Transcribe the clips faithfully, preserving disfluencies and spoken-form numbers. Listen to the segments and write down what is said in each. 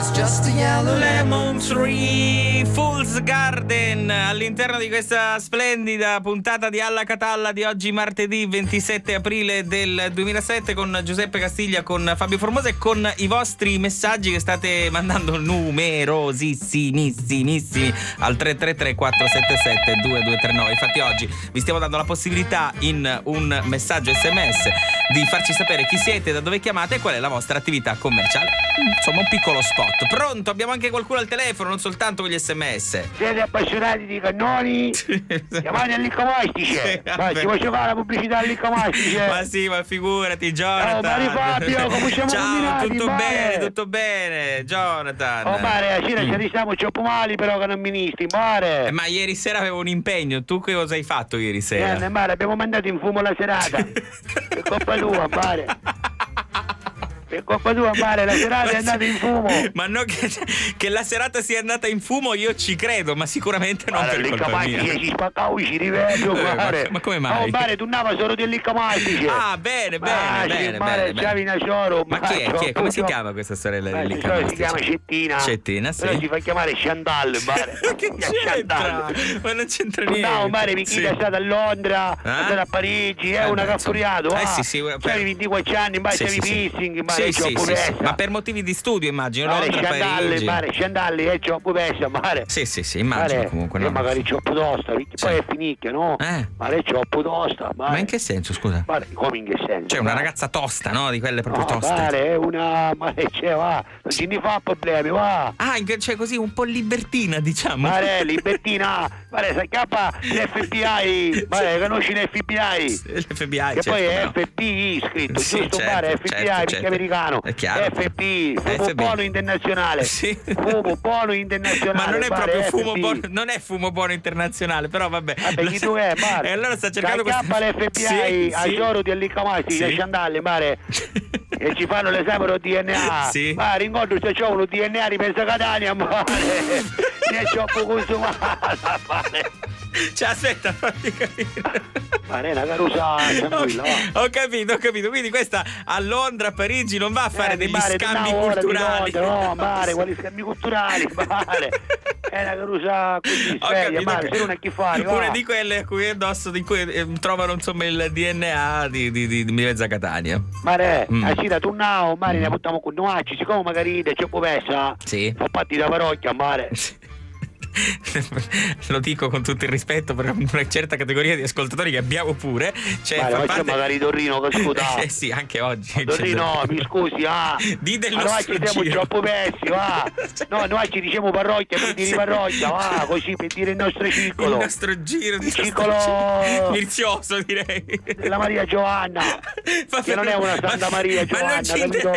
It's just a yellow lemon tree. Fool's Garden all'interno di questa splendida puntata di Alla Catalla di oggi, martedì ventisette aprile del duemilasette, con Giuseppe Castiglia, con Fabio Formosa e con i vostri messaggi che state mandando numerosissimissimissimi al tre tre tre quattro sette sette due due tre nove. Infatti oggi vi stiamo dando la possibilità in un messaggio S M S di farci sapere chi siete, da dove chiamate e qual è la vostra attività commerciale. Insomma, un piccolo spot. Pronto? Abbiamo anche qualcuno al telefono, non soltanto con gli S M S. Siete appassionati di cannoni? Chiamate all'Iccomastice. Sì, ma vabbè. Ci posso fare la pubblicità all'Iccomastice? Ma sì, ma figurati, Jonathan. Oh, Mario Fabio, come siamo combinati, tutto bene, tutto bene, Jonathan. Oh, mare, stasera ci arristiamo troppo male, però, che non mi nisti, mare. Eh, ma ieri sera avevo un impegno, tu che cosa hai fatto ieri sera? Niente, mare, abbiamo mandato in fumo la serata. Per colpa tua, mare. Per colpa tua, mare, la serata è andata in fumo. Ma no, che, che la serata sia andata in fumo, io ci credo, ma sicuramente non per colpa mia. Mare, l'Iccomastice ci spaccava i ciriveddi, mare. Eh, ma, ma come mai? Oh, mare, turnava solo dell'Iccomastice. Ah, bene, bene, bene, mare, bene. C'avevi una soro, ma chi è? Chi è? Come si chiama questa sorella dell'Iccomastice? Si chiama Cettina. Cettina, sì. Però si fa chiamare Chantal, mare. Ma che c'entra? Ma non c'entra niente. No, mare, mi chi è stata a Londra, è stata a Parigi, è una che ha furiato. Eh, sì, sì, una... C'avevi ventiquattro anni, mare, c'avevi piercing, mare, sì, sì, sì. Ma per motivi di studio, immagino, Londra, Parigi. Mare, Chantal, mare, è troppo persa, mare. Sì, sì, sì, immagino, comunque, no. Magari troppo tosta, poi è finita, no? Eh. Mare, è troppo tosta, mare. Ma in che senso, scusa? Mare, come in che senso? Cioè, una ragazza tosta, no? Di quelle proprio toste. No, mare, è una, mare, c'è, va. Non ci ne fa problemi, va. Ah, in che, cioè, così un po' libertina, diciamo. Mare, libertina, mare, si chiama l'F B I, mare, conosci l'F B I? L'F B I, certo, però. Che poi è F B I scritto, giusto? Sì, certo, certo, certo. Mare, F B I, perché è americano. È chiaro. F B I, fumo buono internazionale. Sì. Fumo buono internazionale, mare, F B I. Ma non è proprio fumo buono, non è fumo buono internazionale, però vabbè. Vabbè, chi tu è, mare? E allora sta cercando questo... Chiappa l'F B I, sì, sì. A giorno di Allicamasti, sì. Lascia andare, mare. E ci fanno l'esame del D N A. Sì. Ma rincordo se c'è uno D N A di Pensa Catania, mare. Mi è troppo consumata, mare. Cioè, aspetta, fammi capire. Mare, è una carusa tranquilla, va. Ho capito, ho capito. Quindi questa a Londra, a Parigi non va a fare degli scambi culturali. Eh, mare, una ora di Londra, no, mare, quali scambi culturali, mare. È una carusa così, sveia, mare, se non è chi fare, va. Una di quelle a cui addosso, di cui, eh, trovano, insomma, il D N A di, di, di, di Mezza Catania. Mare, a sira turnau, mare, ne purtamu cu nuacci, siccome magari idda c'è puvessa, sì, fa parti da parrocchia, mare. Lo dico con tutto il rispetto per una certa categoria di ascoltatori che abbiamo pure. Cioè, mare, ma c'è magari Torrino che ascolta. Eh, sì, anche oggi. Torrino, mi scusi, ah. Di del nostro giro. Ma noi ci siamo troppo persi, va. No, noi ci diciamo parrocchia per dire parrocchia, va, così per dire il nostro circolo. Il nostro giro di... Il circolo vizioso, direi. Della Maria Giovanna, che non è una Santa Maria Giovanna, capito?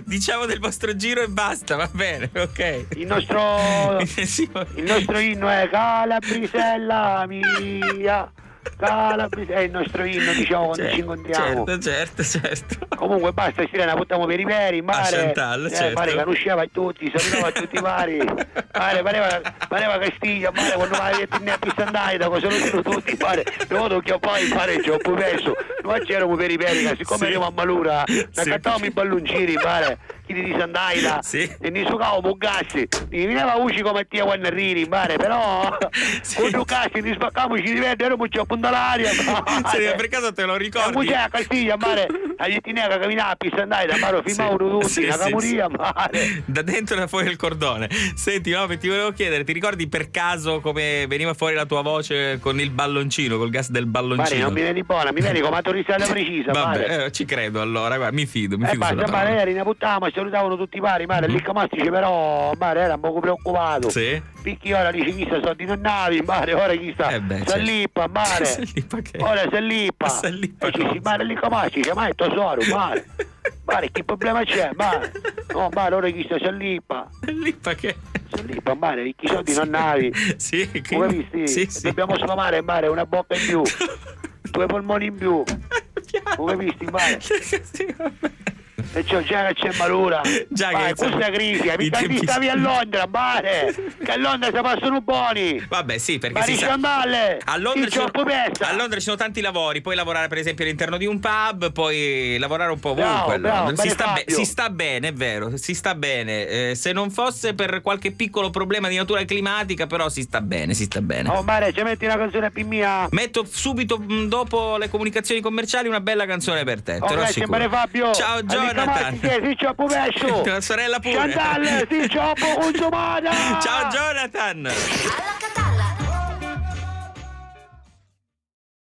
Diciamo del vostro giro e basta, va bene, ok. Il nostro, il nostro inno è Calabrisella mia. Calabria è il nostro inno, diciamo, quando ci incontriamo. Certo, certo, certo. Comunque basta, stasera ne portiamo per i veri, mare. A Chantal, eh, certo. Mare, conosceva tutti, salutava tutti i vari. Mare, pareva, pareva Castiglia, mare, quando vai a tenere a pista andai, da cosa non sono tutti, mare. Ricordo che poi, mare, ci ho perso. Noi c'eramo per i veri, siccome eravamo a malura, sì, accattavamo i balloncini, mare. Chiddi di Sant'Aita, sì, e ni sucau mu gassi, mi vineva vuci come a tia quannu ridi, mare, però, sì, cu ddu gassi ni spaccamu i ciriveddi, era muccia a punta l'aria, mare. Sì, per caso te lo ricordi? E muccia a Castiglia, mare, a Vittineca caminava pi Sant'Aita, mare, firmavanu tutti, sì, una, sì, camuria, sì, mare. Da dentro e da fuori il cordone. Senti, no, ti volevo chiedere, ti ricordi per caso come veniva fuori la tua voce con il balloncino, col gas del balloncino? Mare, non mi veni buona, mi veni come a Torrisella precisa, mare. Vabbè, eh, ci credo allora, guarda, mi fido, mi fido sulla parola. Eh, basta, mare, ieri ne puttana, ma salutavano tutti i vari, mare, lì Camastice però, mare, era un poco preoccupato. Sì? Picchì ora dice, chista soldi non n'avi, mare, ora chista s'allippa, mare. Eh beh, certo. S'allippa che? Ora s'allippa. Ma s'allippa cosa? E dici, mare, lì Camastice, ma è tua suoro, mare. Mare, che problema c'è, mare? No, mare, ora chista s'allippa. S'allippa che? S'allippa, mare, picchì soldi non n'avi. Sì, quindi, sì, sì. Dobbiamo sfamare, mare, una bocca in più. Due polmoni in più. Piano. Come visti, mare? Sì, vabbè. E ciò, già che c'è malura. Già che, ma insomma, questa crisi, i mica tempi ti stavi a Londra, pare. Che a Londra si passano buoni. Vabbè, sì, perché si sa, a Londra ci sono, a Londra ci sono tanti lavori, puoi lavorare per esempio all'interno di un pub, puoi lavorare un po' ovunque. Bravo, bravo, si sta, si sta bene, è vero, si sta bene. Eh, se non fosse per qualche piccolo problema di natura climatica, però si sta bene, si sta bene. Oh, Mare, ci metti una canzone per mia? Metto subito, mm, dopo le comunicazioni commerciali, una bella canzone per te. Oh, te lo assicuro. Grazie, Mare Fabio. Ciao, Jonathan. Sì, ciao, Pupescio. Sorella pure. Chantal, sì, ciao, consumata. Ciao, Jonathan.